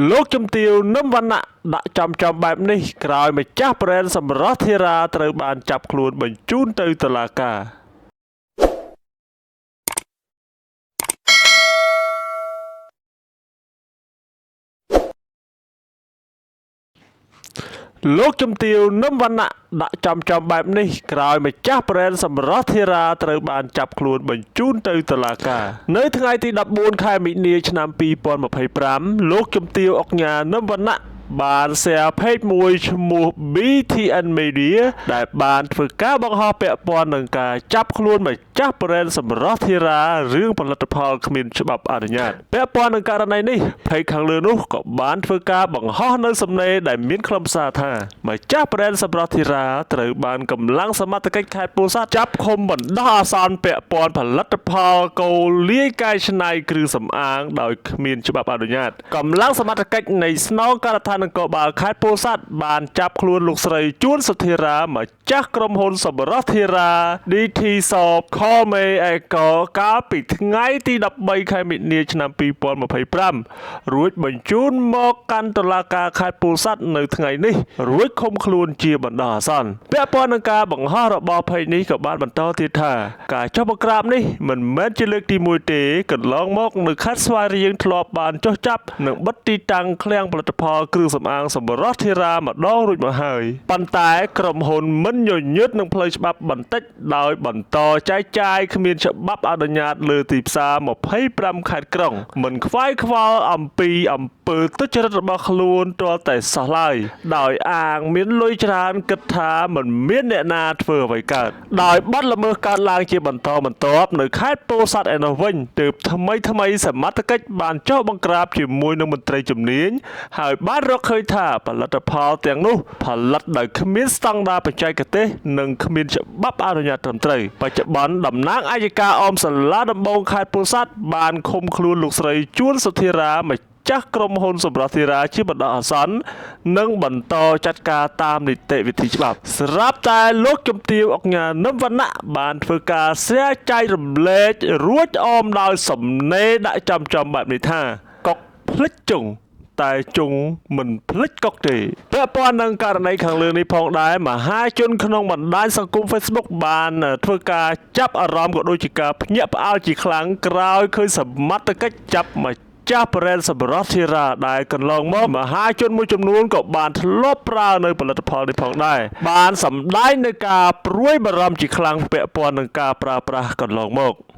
លោកជំទាវនឹមវណ្ណៈដាក់ចំចំបែបនេះក្រោយម្ចាស់ brand សម្រស់ធីរ៉ាត្រូវបានចាប់ខ្លួនបញ្ជូនទៅតុលាការ លោកជំទាវនឹមវណ្ណៈដាក់ចំចំបែបនេះក្រោយម្ចាស់ brand សម្រស់ធីរ៉ាត្រូវបានចាប់ខ្លួនបញ្ជូនទៅតុលាការនៅថ្ងៃទី14ខែមិនិនាឆ្នាំ2025លោកជំទាវអុកញ៉ានឹមវណ្ណៈបាន share page មួយឈ្មោះ BTN Media ដែលបានធ្វើការបង្ហោះពាក់ព័ន្ធនឹងការចាប់ខ្លួនម្ចាស់ brand សម្រស់ធីរ៉ារឿងផលិតផលគ្មានច្បាប់អនុញ្ញាតពាក់ព័ន្ធនឹងករណីនេះ page ខាងលើនោះក៏បានធ្វើការបង្ហោះនៅសំណេរដែលមានខ្លឹមសារថាម្ចាស់ brand សម្រស់ធីរ៉ាត្រូវបានកម្លាំងសមត្ថកិច្ចខេត្តពោធិ៍សាត់ចាប់ឃុំបណ្ដោះអាសន្នពាក់ព័ន្ធផលិតផលកូលាយកែច្នៃគ្រឿងសម្អាងដោយគ្មានច្បាប់អនុញ្ញាតកម្លាំងសមត្ថកិច្ចនៃស្នងការដ្ឋាននគរបាលខេត្តពោធិ៍សាត់បានចាប់ខ្លួនលោកស្រីជួនសុធិរាម្ចាស់ក្រុមហ៊ុនសម្រស់ធីរ៉ា DT Shop Kome Eco កាលពីថ្ងៃទី13ខែមិនិនាឆ្នាំ2025រួចបញ្ជូនមកកាន់តុលាការខេត្តពោធិ៍សាត់នៅថ្ងៃនេះរួចឃុំខ្លួនជាបណ្ដោះអាសន្នពាក់ព័ន្ធនឹងការបង្ហោះរបស់ភ័យនេះក៏បានបន្តទៀតថាការចុះបង្ក្រាបនេះមិនមែនជាលើកទី1ទេកន្លងមកនៅខេត្តស្វាយរៀងធ្លាប់បានចុះចាប់និងបិទទីតាំងឃ្លាំងផលិតផលគ្រឿងសម្អាងសម្រស់ធីរ៉ាម្ដងរួចមកហើយប៉ុន្តែក្រុមហ៊ុនមិនញញើតនឹងផ្លូវច្បាប់បន្តិចដោយបន្តចែកចាយគ្មានច្បាប់អនុញ្ញាតលើទីផ្សារ25ខេត្តក្រុងមិនខ្វាយខ្វល់អំពីអំពើទុច្ចរិតរបស់ខ្លួនទាល់តែសោះឡើយដោយអាងមានលុយច្រើនគិតថាមិនមានអ្នកណាធ្វើអ្វីកើតដោយបទល្មើសកើតឡើងជាបន្តបន្ទាប់នៅខេត្តពោធិ៍សាត់ឯណោះវិញទើបថ្មីថ្មីសមត្ថកិច្ចបានចុះបង្ក្រាបជាមួយនឹងមន្ត្រីជំនាញហើយបានរកឃើញថាផលិតផលទាំងនោះផលិតដោយគ្មានស្តង់ដារបច្ចេកទេសនិងគ្មានច្បាប់អនុញ្ញាតត្រឹមត្រូវបច្ចុប្បន្នតំណាងអយ្យការអមសាលាដំបងខេត្តពោធិ៍សាត់បានឃុំខ្លួនលោកស្រីជួនសុធិរាម្ចាស់ក្រុមហ៊ុនសម្រស់ធីរ៉ាជាបណ្ដោះអាសន្ននិងបន្តចាត់ការតាមនីតិវិធីច្បាប់ស្រាប់តែលោកជំទាវអុកញ៉ានឹមវណ្ណៈបានធ្វើការ share ចែករំលែករួចអមដោយសំណេរដាក់ចំចំបែបនេះថាកុកភ្លេចជុង តែជុងមិនភ្លេចកុកទេពាក់ព័ន្ធនឹងករណីខាងលើនេះផងដែរមហាជនក្នុងបណ្ដាញសង្គម Facebook បានធ្វើការចាប់អារម្មណ៍ក៏ដូចជាការភ្ញាក់ផ្អើលជាខ្លាំងក្រោយឃើញសមត្ថកិច្ចចាប់ម្ចាស់ brand សម្រស់ធីរ៉ាដែលកន្លងមកមហាជនមួយចំនួនក៏បានធ្លាប់ប្រើនៅផលិតផលនេះផងដែរបានសម្ដែងនៅការព្រួយបារម្ភជាខ្លាំងពាក់ព័ន្ធនឹងការប្រើប្រាស់កន្លងមក។